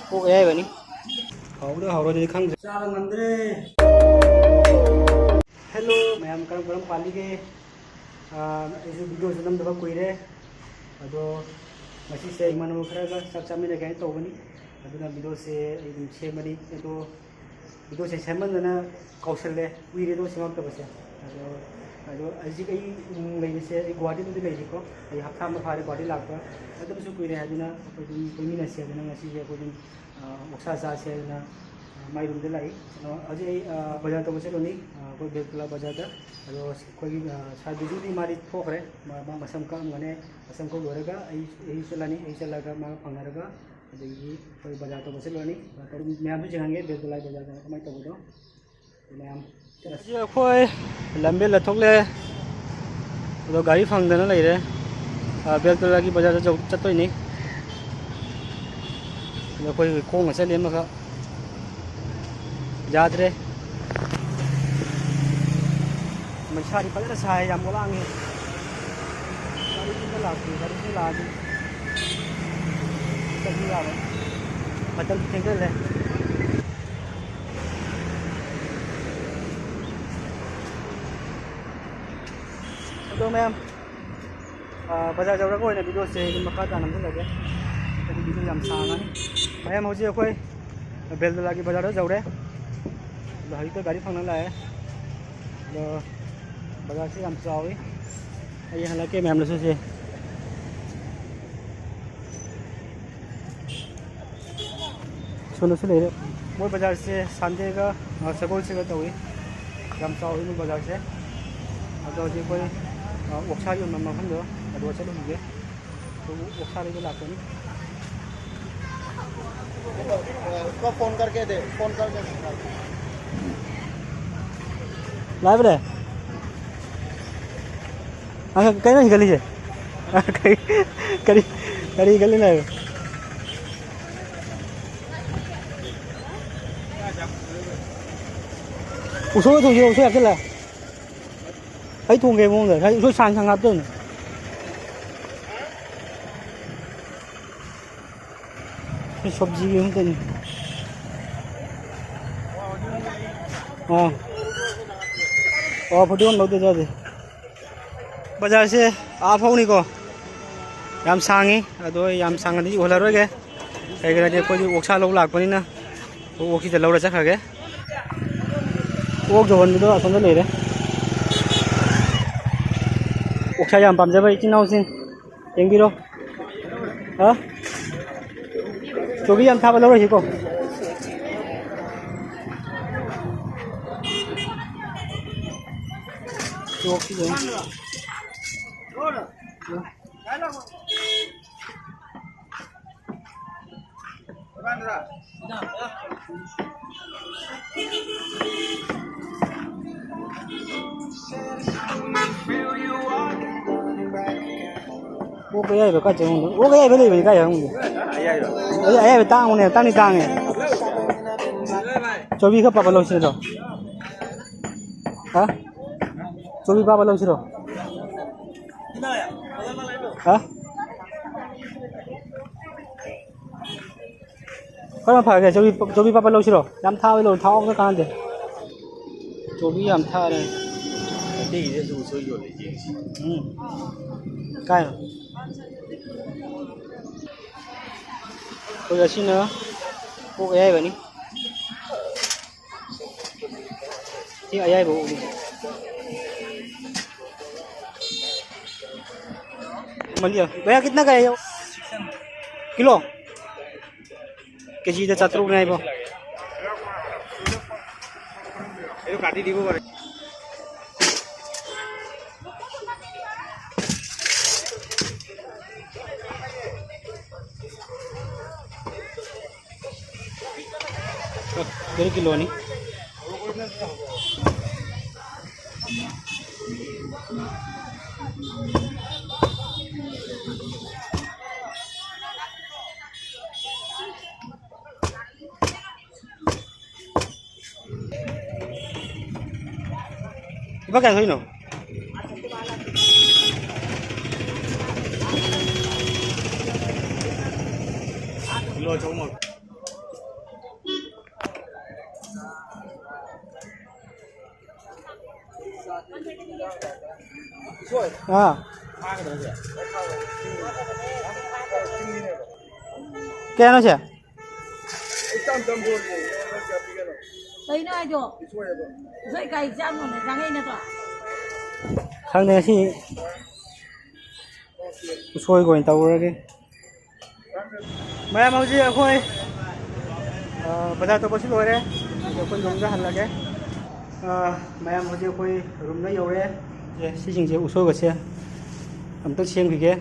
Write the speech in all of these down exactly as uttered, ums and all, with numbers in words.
ꯀꯣꯛꯑꯦ ꯍꯥꯏꯕꯅꯤ꯫ ꯍꯥꯎꯗ ꯍꯥꯎꯔꯣꯏꯗꯗꯤ ꯈꯪꯗ꯭ꯔꯦ꯫ ꯆꯥꯕ ꯉꯝꯗ꯭ꯔꯦ꯫ ꯍꯦꯜꯂꯣ ꯃꯌꯥꯝ, ꯀꯔꯝ ꯀꯔꯝ ꯄꯥꯜꯂꯤꯒꯦ? ꯑꯥ, ꯑꯩꯁꯨ ꯚꯤꯗꯤꯑꯣꯁꯨ ꯅꯝꯗꯕ ꯀꯨꯏꯔꯦ꯫ ꯑꯗꯣ ꯉꯁꯤꯁꯦ ꯏꯃꯥꯟꯅꯕ ꯈꯔꯒ ꯆꯥꯛ ꯆꯥꯃꯤꯟꯅꯒꯦ ꯍꯥꯏꯅ ꯇꯧꯕꯅꯤ꯫ ꯑꯗꯨꯅ ꯚꯤꯗꯤꯑꯣꯁꯦ ꯑꯩ ꯑꯗꯨꯝ ꯁꯦꯝꯕꯅꯤ꯫ ꯑꯗꯣ ꯚꯤꯗꯤꯑꯣꯁꯦ ꯁꯦꯝꯃꯟꯗꯅ ꯀꯥꯎꯁꯜꯂꯦ, ꯀꯨꯏꯔꯦ ꯑꯗꯣ ꯁꯦꯝꯃꯛꯇꯕꯁꯦ꯫ ꯑꯗꯣ, ꯑꯗꯣ ꯍꯧꯖꯤꯛ ꯑꯩ, ꯎꯝ, ꯂꯩꯔꯤꯁꯦ, ꯑꯩ ꯒꯨꯍꯥꯇꯤꯗꯗꯤ ꯂꯩꯔꯤꯀꯣ꯫ ꯑꯩ ꯍꯞꯇꯥ ꯑꯃ ꯐꯥꯔꯦ ꯒꯨꯍꯥꯇꯤ ꯂꯥꯛꯄ꯫ ꯑꯗꯨꯝꯁꯨ ꯀꯨꯏꯔꯦ ꯍꯥꯏꯗꯨꯅ ꯑꯩꯈꯣꯏ ꯑꯗꯨꯝ ꯀꯣꯏꯃꯤꯟꯅꯁꯦ ꯍꯥꯏꯗꯅ ꯉꯁꯤꯁꯦ ꯑꯩꯈꯣꯏ ꯑꯗꯨꯝ, ꯑ, ꯑꯣꯛꯁꯥ ꯆꯥꯁꯦ ꯍꯥꯏꯗꯅ, ꯑ, ꯃꯥꯏ ꯔꯨꯝꯗ ꯂꯥꯛꯏ꯫ ꯑꯗꯣ ꯍꯧꯖꯤꯛ ꯑꯩ, ꯑ, ꯕꯖꯥꯔ ꯇꯧꯕ ꯆꯠꯂꯨꯅꯤ, ꯑ, ꯑꯩꯈꯣꯏ ꯕꯦꯜꯇꯣꯂꯥ ꯕꯖꯥꯔꯗ꯫ ꯑꯗꯣ ꯑꯩꯈꯣꯏꯒꯤ, ꯑ, ꯁꯥꯔ ꯕꯤꯖꯨꯗꯤ ꯃꯥꯗꯤ ꯊꯣꯛꯈ꯭ꯔꯦ, ꯃꯥ, ꯃꯥ ꯃꯁꯝ ꯀꯛꯑꯝꯒꯅꯤ꯫ ꯃꯁꯝ ꯀꯛ ꯂꯣꯏꯔꯒ ꯑꯩ, ꯑꯩ ꯆꯠꯂꯅꯤ, ꯑꯩ ꯆꯠꯂꯒ ꯃꯥꯒ ꯐꯪꯅꯔꯒ ꯑꯗꯒꯤ ꯑꯩꯈꯣꯏ ꯕꯖꯥꯔ ꯇꯧꯕ ꯆꯠꯂꯨꯔꯅꯤ꯫ ꯕꯖꯥꯔ ꯇꯧꯕ ꯃꯌꯥꯝꯁꯨ ꯌꯦꯡꯍꯟꯒꯦ, ꯕꯦꯜꯇꯣꯂꯥ ꯕꯖꯥꯔꯗ ꯀꯃꯥꯏꯅ ꯇꯧꯕꯗꯣ꯫ ꯑꯗꯨ ꯃꯌꯥꯝ ꯉꯁꯤ ꯑꯩꯈꯣꯏ ꯂꯝꯕꯦꯜꯗ ꯊꯣꯛꯂꯦ, ꯑꯗꯣ ꯒꯥꯔꯤ ꯐꯪꯗꯅ ꯂꯩꯔꯦ꯫ ꯑ, ꯕꯦꯜꯇꯣꯂꯥꯒꯤ ꯕꯖꯥꯔꯗ ꯆꯧ-, ꯆꯠꯇꯣꯏꯅꯤ꯫ ꯑꯗꯣ ꯑꯩꯈꯣꯏ ꯈꯣꯡꯅ ꯆꯠꯂꯤ ꯑꯃꯈꯛ꯫ ꯌꯥꯗ꯭ꯔꯦ꯫ ꯃꯩꯁꯥꯗꯤ ꯐꯖꯅ ꯁꯥꯏ, ꯌꯥꯝ ꯂꯥꯡꯉꯦ꯫ ꯒꯥꯔꯤꯁꯨ ꯑꯝꯇ ꯂꯥꯛꯇꯦ, ꯒꯥꯔꯤꯁꯨ ꯂꯥꯛꯑꯗꯤ ꯆꯠꯄ ꯌꯥꯕ꯫ ꯃꯇꯝꯁꯨ ꯊꯦꯡꯖꯤꯜꯂꯦ꯫ ꯑꯗꯣ ꯃꯌꯥꯝ, ꯑꯥ, ꯕꯖꯥꯔ ꯌꯧꯔꯒ ꯑꯣꯏꯅ ꯚꯤꯗꯤꯑꯣꯁꯦ ꯑꯗꯨꯝ ꯃꯈꯥ ꯇꯥꯅ ꯅꯝꯁꯤꯜꯂꯒꯦ꯫ ꯍꯥꯏꯗꯤ ꯚꯤꯗꯤꯑꯣ ꯌꯥꯝ ꯁꯥꯡꯉꯅꯤ꯫ ꯃꯌꯥꯝ ꯍꯧꯖꯤꯛ ꯑꯩꯈꯣꯏ ꯕꯦꯜꯗꯣꯂꯥꯒꯤ ꯕꯖꯥꯔꯗ ꯌꯧꯔꯦ꯫ ꯑꯗꯣ ꯍꯧꯖꯤꯛꯇ ꯒꯥꯔꯤ ꯐꯪꯅ ꯂꯥꯛꯑꯦ꯫ ꯑꯗꯣ ꯕꯖꯥꯔꯁꯤ ꯌꯥꯝ ꯆꯥꯎꯏ꯫ ꯑꯩ ꯍꯜꯂꯛꯀꯦ ꯃꯌꯥꯝꯗꯁꯨ ꯁꯦ꯫ ꯁꯣꯝꯗꯁꯨ ꯂꯩꯔꯦ꯫ ꯃꯣꯏ ꯕꯖꯥꯔꯁꯦ ꯁꯟꯗꯦꯒ, ꯑ, ꯁꯒꯣꯜꯁꯦꯜꯒ ꯇꯧꯏ꯫ ꯌꯥꯝ ꯆꯥꯎꯏ ꯃꯣꯏ ꯕꯖꯥꯔꯁꯦ꯫ ꯑꯗꯣ ꯍꯧꯖꯤꯛ ꯑꯩꯈꯣꯏ, ꯑ, ꯑꯣꯛꯁꯥ ꯌꯣꯟꯕ ꯃꯐꯝꯗꯣ ꯑꯗꯨꯗ ꯆꯠꯂꯨꯈꯤꯒꯦ꯫ ꯑꯗꯨ ꯑꯣꯛꯁꯥ ꯂꯩꯕ ꯂꯥꯛꯄꯅꯤ꯫ उसको फोन करके दे, फोन करके। ꯂꯥꯛꯏꯕꯅꯦ꯫ ꯑ, ꯀꯩꯅꯣ ꯍꯤꯡꯒꯠꯂꯤꯁꯦ? ꯑ, ꯀꯔꯤ, ꯀꯔꯤ, ꯀꯔꯤ ꯍꯤꯡꯒꯠꯂꯤꯅꯣ ꯍꯥꯏꯕ? ꯎꯁꯣꯏ ꯊꯣꯡꯁꯦ, ꯎꯁꯣꯏ ꯍꯥꯞꯆꯤꯜꯂ꯫ ꯑꯩ ꯊꯣꯡꯒꯦ ꯃꯑꯣꯡꯗ, ꯉꯁꯥꯏ ꯎꯁꯣꯏ ꯁꯥꯡ ꯁꯥꯡ ꯍꯥꯞꯇꯣꯏꯅꯦ꯫ ꯁꯕꯖꯤꯒꯤ ꯑꯃꯨꯛꯇꯅꯤ꯫ ꯑꯥ꯫ ꯑꯣ, ꯐꯗꯤꯒꯣꯝ ꯂꯧꯗ ꯌꯥꯗꯦ꯫ ꯕꯖꯥꯔꯁꯦ ꯑꯥ ꯐꯥꯎꯅꯤꯀꯣ꯫ ꯌꯥꯝ ꯁꯥꯡꯉꯤ꯫ ꯑꯗꯣ ꯑꯩ ꯌꯥꯝ ꯁꯥꯡꯅꯗꯤ ꯎꯍꯜꯂꯔꯣꯏꯒꯦ꯫ ꯀꯩꯒꯤꯅꯣꯗꯤ ꯑꯩꯈꯣꯏꯗꯤ ꯑꯣꯛꯁꯥ ꯂꯧ ꯂꯥꯛꯄꯅꯤꯅ ꯑꯣꯛꯁꯤꯗ ꯂꯧꯔ ꯆꯠꯈ꯭ꯔꯒꯦ꯫ ꯑꯣꯛ ꯌꯣꯟꯕꯗꯣ ꯑꯁꯣꯝꯗ ꯂꯩꯔꯦ꯫ ꯑꯣꯛꯁꯥ ꯌꯥꯝ ꯄꯥꯝꯖꯕ ꯏꯆꯤꯟ ꯏꯅꯥꯎꯁꯤꯡ ꯌꯦꯡꯕꯤꯔꯣ꯫ ꯍꯥ? ꯆꯣꯕꯤ ꯌꯥꯝ ꯊꯥꯕ ꯂꯧꯔꯣꯏꯁꯤꯀꯣ꯫ ꯆꯣꯛꯁꯤꯗ꯫ ꯑꯣꯛ ꯑꯌꯥꯏꯕ ꯀꯥꯏ ꯆꯪꯉꯝꯒꯦ? ꯑꯣꯛ ꯑꯌꯥꯏꯕ ꯂꯩꯕꯅꯤ ꯀꯥꯏ ꯆꯪꯉꯝꯒꯦ? ꯑꯌꯥꯏꯕ꯫ ꯑꯌꯥꯏꯕ ꯇꯥꯡꯕꯅꯦ, ꯇꯥꯡꯗꯤ ꯇꯥꯡꯉꯦ꯫ ꯆꯧꯕꯤ ꯈꯔ ꯄꯥꯕ ꯂꯧꯁꯤꯔꯣ? ꯍꯥ? ꯆꯧꯕꯤ ꯄꯥꯕ ꯂꯧꯁꯤꯔꯣ? ꯍꯥ? ꯀꯔꯝꯕ ꯐꯔꯒꯦ? ꯆꯧꯕꯤ, ꯆꯧꯕꯤ ꯄꯥꯄꯠ ꯂꯧꯁꯤꯔꯣ? ꯌꯥꯝ ꯊꯥꯕ ꯂꯧ, ꯊꯥꯎ ꯑꯝꯇ ꯀꯥꯟꯅꯗꯦ꯫ ꯆꯧꯕꯤ ꯌꯥꯝ ꯊꯥꯔꯦ꯫ ꯃꯩꯇꯩꯒꯤꯗꯤ ꯑꯗꯨ ꯎꯁꯣꯏ ꯌꯣꯜꯂꯦ, ꯌꯦꯡꯁꯤ꯫ ꯎꯝ꯫ ꯀꯥꯏ? ꯑꯩꯈꯣꯏ ꯑꯁꯤꯅ ꯀꯣꯛ ꯑꯌꯥꯏꯕꯅꯤ꯫ ꯁꯤ ꯑꯌꯥꯏꯕ ꯑꯣꯛꯅꯤ꯫ ꯃꯃꯜꯗꯤ ꯌꯦꯡꯉꯣ꯫ ꯚꯩꯌꯥ, ꯀꯤꯇꯅꯥ ꯀꯥ ꯍꯦ ꯌꯦ? ꯀꯤꯂꯣ? ꯀꯦꯖꯤꯗ ꯆꯥꯇ꯭ꯔꯨꯛꯅꯦ ꯍꯥꯏꯕꯣ꯫ ꯀꯔꯤ ꯀꯤꯂꯣꯅꯤ? ꯂꯨꯄꯥ ꯀꯌꯥ ꯊꯣꯛꯏꯅꯣ? ꯑꯥ꯫ ꯀꯌꯥꯅꯣ ꯁꯦ? ꯀꯩꯅꯣ ꯍꯥꯏꯗꯣ? ꯎꯁꯣꯏ ꯀꯥꯏ ꯆꯥꯝꯃꯣꯅ ꯆꯪꯉꯛꯏꯅꯦꯕ? ꯈꯪꯗꯦ, ꯉꯁꯤ ꯎꯁꯣꯏꯒ ꯑꯣꯏꯅ ꯇꯧꯔꯒꯦ꯫ ꯃꯌꯥꯝ, ꯍꯧꯖꯤꯛ ꯑꯩꯈꯣꯏ, ꯑ, ꯕꯖꯥꯔ ꯇꯧꯕꯁꯨ ꯂꯣꯏꯔꯦ꯫ ꯍꯧꯖꯤꯛ ꯑꯩꯈꯣꯏ ꯔꯨꯝꯗ ꯍꯜꯂꯒꯦ꯫ ꯑ, ꯃꯌꯥꯝ, ꯍꯧꯖꯤꯛ ꯑꯩꯈꯣꯏ ꯔꯨꯝꯗ ꯌꯧꯔꯦ꯫ ꯑꯦ, ꯁꯤꯁꯤꯡꯁꯦ, ꯎꯁꯣꯏꯒꯁꯦ ꯑꯝꯇ ꯁꯦꯝꯈꯤꯒꯦ꯫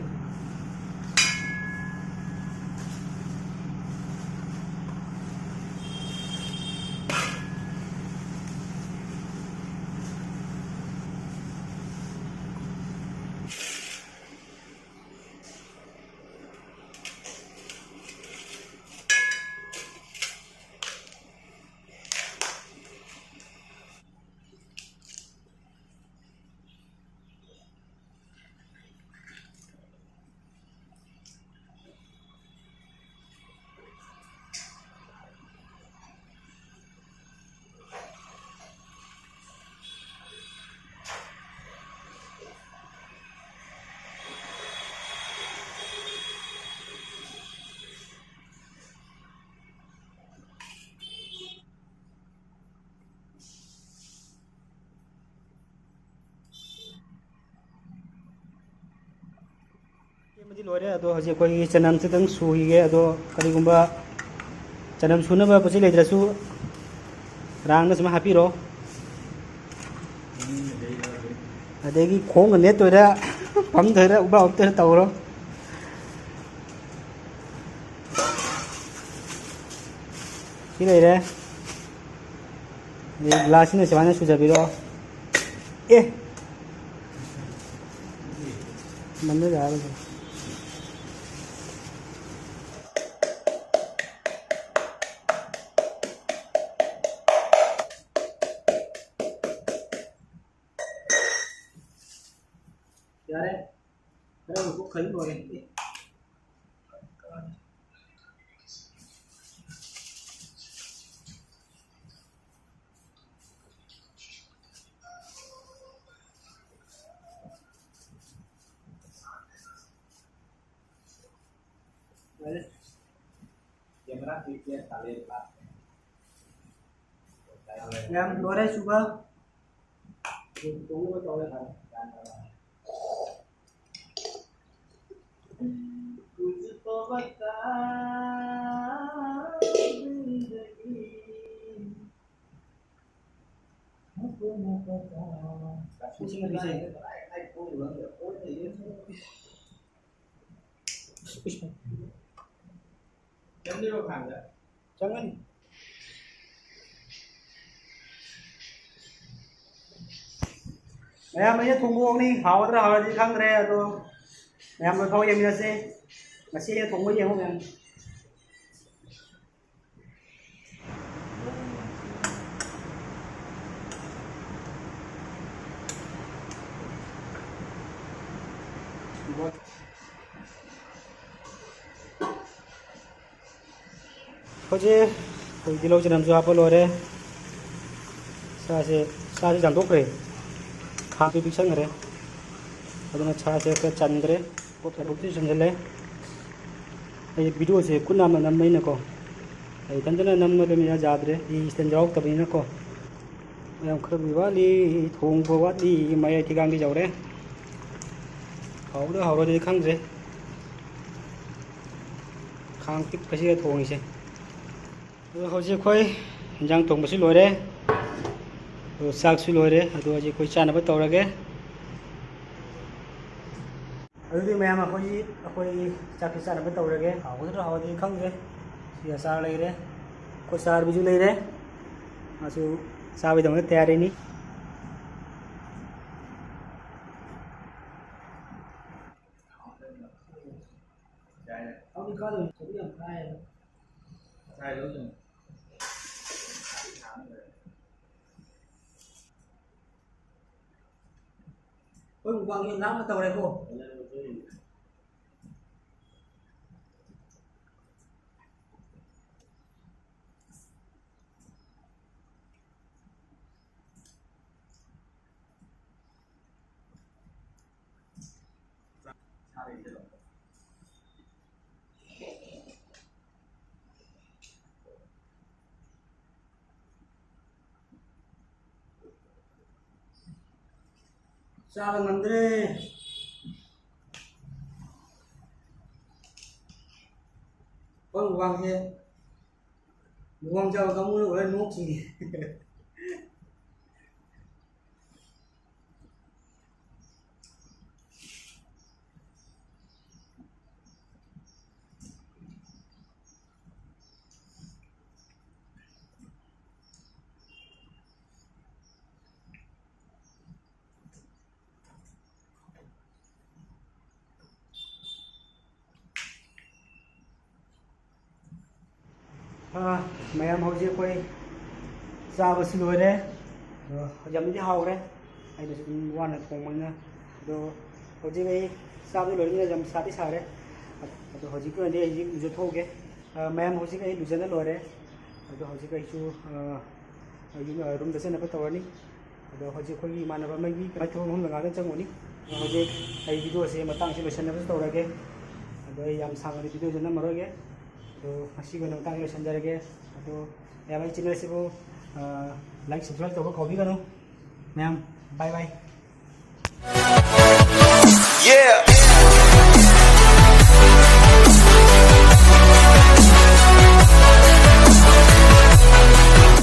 ꯁꯦꯝꯕꯗꯤ ꯂꯣꯏꯔꯦ, ꯑꯗꯣ ꯍꯧꯖꯤꯛ ꯑꯩꯈꯣꯏꯒꯤ ꯆꯅꯝ ꯈꯤꯇꯪ ꯁꯨꯈꯤꯒꯦ꯫ ꯑꯗꯣ ꯀꯔꯤꯒꯨꯝꯕ ꯆꯅꯝ ꯁꯨꯅꯕ ꯄꯣꯠ ꯆꯩ ꯂꯩꯇ꯭ꯔꯁꯨ ꯔꯥꯡꯅ ꯁꯨꯃꯥꯏꯅ ꯍꯥꯞꯄꯤꯔꯣ꯫ ꯑꯗꯒꯤ ꯈꯣꯡꯒ ꯅꯦꯠꯇꯣꯏꯔꯥ, ꯐꯝꯗꯣꯏꯔꯥ, ꯎꯕꯥ ꯎꯞꯇꯣꯏꯔꯥ ꯇꯧꯔꯣ꯫ ꯁꯤ ꯂꯩꯔꯦ꯫ ꯑꯗꯩ ꯒ꯭ꯂꯥꯁꯁꯤꯅ ꯁꯨꯃꯥꯏꯅ ꯁꯨꯖꯕꯤꯔꯣ꯫ ꯑꯦ! ꯅꯝꯕ ꯌꯥꯔꯣꯏ꯫ ꯌꯥꯔꯦ꯫ ꯈꯔ ꯑꯃꯨꯛ ꯈꯜ ꯂꯣꯏꯔꯦ꯫ ꯑꯦ꯫ ꯌꯥꯝ ꯂꯣꯏꯔꯦ ꯁꯨꯕ꯫ ꯆꯪꯒꯅꯤ꯫ ꯃꯌꯥꯝ, ꯑꯩꯅ ꯊꯣꯡꯕ ꯑꯣꯛꯅꯤ꯫ ꯍꯥꯎꯒꯗ꯭ꯔꯥ ꯍꯥꯎꯔꯗꯤ ꯈꯪꯗ꯭ꯔꯦ, ꯑꯗꯣ ꯃꯌꯥꯝ ꯂꯣꯏꯐꯥꯎ ꯌꯦꯡꯃꯤꯟꯅꯁꯦ꯫ ꯉꯁꯤ ꯑꯩꯅ ꯊꯣꯡꯕ ꯌꯦꯡꯉꯣ ꯃꯌꯥꯝ꯫ ꯍꯧꯖꯤꯛ ꯑꯩꯈꯣꯏ ꯇꯤꯜꯍꯧ ꯆꯅꯝꯁꯨ ꯍꯥꯞꯄ ꯂꯣꯏꯔꯦ꯫ ꯁꯥꯁꯦ, ꯁꯥꯁꯦ ꯆꯥꯝꯊꯣꯛꯈ꯭ꯔꯦ, ꯈꯥꯡꯁꯨ ꯄꯤꯛꯁꯟꯈ꯭ꯔꯦ, ꯑꯗꯨꯅ ꯁꯥꯁꯦ ꯈꯔ ꯆꯟꯗ꯭ꯔꯦ꯫ ꯄꯣꯠ ꯆꯩ ꯆꯟꯁꯤꯜꯂꯦ꯫ ꯑꯩ ꯚꯤꯗꯤꯑꯣꯁꯦ ꯈꯨꯠ ꯅꯥꯝꯃ ꯅꯝꯕꯅꯤꯅꯀꯣ, ꯑꯩ ꯏꯊꯟꯇꯅ ꯅꯝꯕꯗꯨꯅ ꯌꯥꯗ꯭ꯔꯦ, ꯑꯩ ꯏꯁꯇꯦꯟ ꯌꯥꯎꯔꯛꯇꯕꯅꯤꯅꯀꯣ꯫ ꯃꯌꯥꯝ ꯈꯔꯕꯨꯗꯤ ꯋꯥꯠꯂꯤ, ꯊꯣꯡꯕ ꯋꯥꯠꯂꯤ, ꯃꯌꯥꯏ ꯊꯤꯒꯥꯡꯗꯤ ꯌꯧꯔꯦ꯫ ꯍꯥꯎꯗ ꯍꯥꯎꯔꯣꯏꯗꯤ ꯈꯪꯗ꯭ꯔꯦ꯫ ꯈꯥꯡ ꯄꯤꯛꯄꯁꯤꯒ ꯊꯣꯡꯉꯤꯁꯦ꯫ ꯑꯗꯣ ꯍꯧꯖꯤꯛ ꯑꯩꯈꯣꯏ ꯏꯟꯖꯥꯡ ꯊꯣꯡꯕꯁꯨ ꯂꯣꯏꯔꯦ, ꯑꯗꯣ ꯆꯥꯛꯁꯨ ꯂꯣꯏꯔꯦ꯫ ꯑꯗꯣ ꯍꯧꯖꯤꯛ ꯑꯩꯈꯣꯏ ꯆꯥꯅꯕ ꯇꯧꯔꯒꯦ꯫ ꯑꯗꯨꯗꯤ ꯃꯌꯥꯝ, ꯑꯩꯈꯣꯏꯒꯤ, ꯑꯩꯈꯣꯏꯒꯤ ꯆꯥꯛꯁꯤ ꯆꯥꯅꯕ ꯇꯧꯔꯒꯦ꯫ ꯍꯥꯎꯒꯗ꯭ꯔꯥ ꯍꯥꯎꯒꯗ꯭ꯔꯥ ꯈꯪꯗ꯭ꯔꯦ꯫ ꯁꯤ ꯑꯆꯥꯔ ꯂꯩꯔꯦ, ꯑꯩꯈꯣꯏ ꯆꯥꯔꯕꯤꯁꯨ ꯂꯩꯔꯦ, ꯃꯥꯁꯨ ꯆꯥꯕꯩꯗꯃꯛꯇ ꯇꯌꯥꯔꯤꯅꯤ꯫ ꯑꯩꯈꯣꯏ ꯃꯨꯛꯕꯥꯡꯁꯦ ꯂꯥꯝꯅ ꯇꯧꯔꯦꯀꯣ꯫ ꯆꯥꯕ ꯉꯝꯗ꯭ꯔꯦ꯫ ꯍꯣꯏ, ꯃꯨꯛꯕꯥꯡꯁꯦ, ꯃꯨꯛꯕꯥꯡ ꯆꯥꯕ ꯀꯥꯡꯕꯨꯅ ꯂꯣꯏꯔꯦ ꯅꯣꯛꯈꯤꯅꯤ꯫ ꯑꯥ, ꯃꯌꯥꯝ, ꯍꯧꯖꯤꯛ ꯑꯩꯈꯣꯏ ꯆꯥꯕꯁꯤ ꯂꯣꯏꯔꯦ꯫ ꯑꯗꯣ ꯌꯥꯝꯅꯗꯤ ꯍꯥꯎꯔꯦ, ꯑꯩꯅꯁꯨ ꯑꯗꯨꯝ ꯋꯥꯅ ꯊꯣꯡꯕꯅꯤꯅ꯫ ꯑꯗꯣ ꯍꯧꯖꯤꯛ ꯑꯩ ꯆꯥꯕꯗꯤ ꯂꯣꯏꯔꯕꯅꯤꯅ ꯌꯥꯝ ꯁꯥꯗꯤ ꯁꯥꯔꯦ꯫ ꯑꯗꯣ ꯍꯧꯖꯤꯛꯀꯤ ꯑꯣꯏꯅꯗꯤ ꯑꯩ ꯍꯧꯖꯤꯛ ꯂꯨꯖꯊꯣꯛꯎꯒꯦ꯫ ꯑꯥ, ꯃꯌꯥꯝ, ꯍꯧꯖꯤꯛ ꯑꯩ ꯂꯨꯖꯅ ꯂꯣꯏꯔꯦ꯫ ꯑꯗꯣ ꯍꯧꯖꯤꯛ ꯑꯩꯁꯨ, ꯑꯥ, ꯌꯨꯝ, ꯑꯥ, ꯔꯨꯝꯗ ꯆꯠꯅꯕ ꯇꯧꯔꯅꯤ꯫ ꯑꯗꯣ ꯍꯧꯖꯤꯛ ꯑꯩꯈꯣꯏꯒꯤ ꯏꯃꯥꯟꯅꯕ ꯑꯃꯒꯤ ꯀꯃꯥꯏ ꯊꯕꯛ ꯑꯃ ꯉꯥꯛꯇ ꯆꯪꯉꯨꯅꯤ꯫ ꯑꯗꯣ ꯍꯧꯖꯤꯛ ꯑꯩ ꯚꯤꯗꯤꯑꯣꯁꯦ ꯃꯇꯥꯡꯁꯤ ꯂꯣꯏꯁꯤꯟꯅꯕꯁꯨ ꯇꯧꯔꯒꯦ꯫ ꯑꯗꯣ ꯑꯩ ꯌꯥꯝ ꯁꯥꯡꯅꯗꯤ ꯚꯤꯗꯤꯑꯣꯁꯦ ꯅꯝꯃꯔꯣꯏꯒꯦ꯫ ꯑꯗꯣ ꯉꯁꯤꯒꯤ ꯑꯣꯏꯅ ꯃꯇꯥꯡꯁꯤ ꯂꯣꯏꯁꯤꯟꯖꯔꯒꯦ꯫ ꯑꯗꯣ ꯃꯌꯥꯝ, ꯑꯩ ꯆꯦꯅꯦꯜꯁꯤꯕꯨ, ꯑꯥ, ꯂꯥꯏꯛ, ꯁꯕꯁꯀ꯭ꯔꯥꯏꯕ ꯇꯧꯕ ꯀꯥꯎꯕꯤꯒꯅꯨ꯫ ꯃꯌꯥꯝ, ꯕꯥꯏ ꯕꯥꯏ꯫ Yeah.